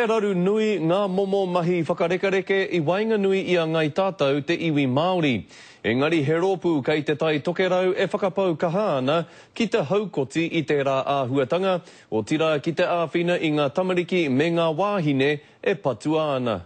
He raru nui ngā momo mahi whakarekareke i waenganui i a Ngai Tātou te iwi Māori. Engari he rōpū kei Te Tai Tokerau e whakapau kaha ana ki te haukoti i tērā āhuatanga, otirā ki te āwhina i ngā tamariki me ngā wāhine e patua ana.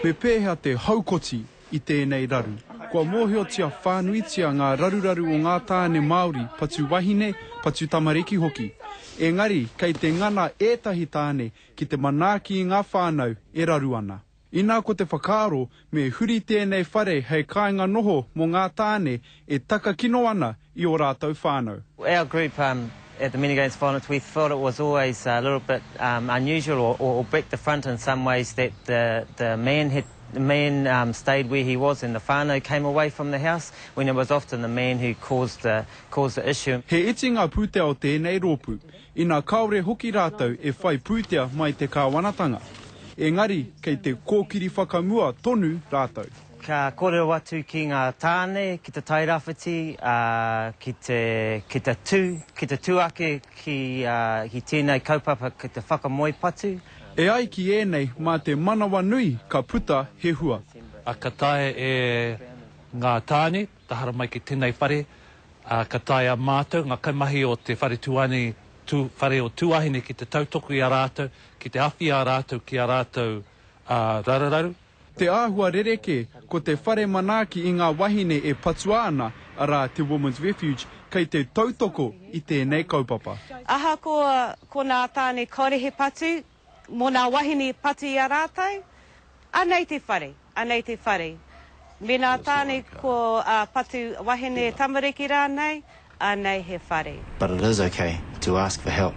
Me pēhea te haukoti i tēnei raru? Kua mōhiotia whānuitia ngā raruraru o ngā tāne Māori patu wahine, patu tamariki hoki. Engari, kei te ngana ētahi tāne ki te manaaki i ngā whānau e raru ana. Inā ko te whakaaro me huri tēnei whare hei kāinga noho mō ngā tāne e takakino ana i ō rātou whānau. Our group at the Men Against Violence, we thought it was always a little bit unusual or, or, or break the front in some ways that the, the man had the man um, stayed where he was and the whānau came away from the house when it was often the man who caused the, caused the issue. He iti ngā pūtea o tēnei rōpū, ina kāore hoki rātou e whai pūtea mai te kāwanatanga. Engari, kei te kōkiri whakamua tonu rātou. Ka kōrero atu ki ngā tāne, ki te Tairāwhiti, ā, ki te, ki te tū, ki te tū ake ki, ā, ki tēnei kaupapa ki te whakamoe patu. E ai ki ēnei, mā te manawanui ka puta he hua. Ā, ka taea e ngā tāne te haramai ki tēnei whare, ā, ka taea mātou, ngā kaimahi o te Whare Tūāne, tū, Whare o Tūāhine ki te tautoko i a rātou, ki te awhi i a rātou ki a rātou, ā, raruraru. Te āhua rerekē, ko te whare manaaki i ngā wahine e patua ana, arā, te Women's Refuge, kei te tautoko i tēnei kaupapa. Ahakoa ko nā tāne kāore he patu, mō nā wahine patu i a rātou, anei te whare, anei te whare. Me nā tāne ko patu wahine tamariki rānei, anei he whare. But it is okay to ask for help.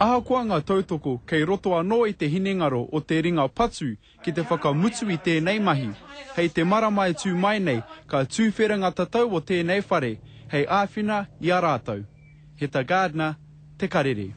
Ahakoa ngā tautoko, kei roto anō i te hinengaro o te ringa patu ki te whakamutu i tēnei mahi. Hei te marama e tū mai nei, ka tūwhera ngā tatau o tēnei whare hei āwhina i a rātou. Heta Gardiner, Te Karere.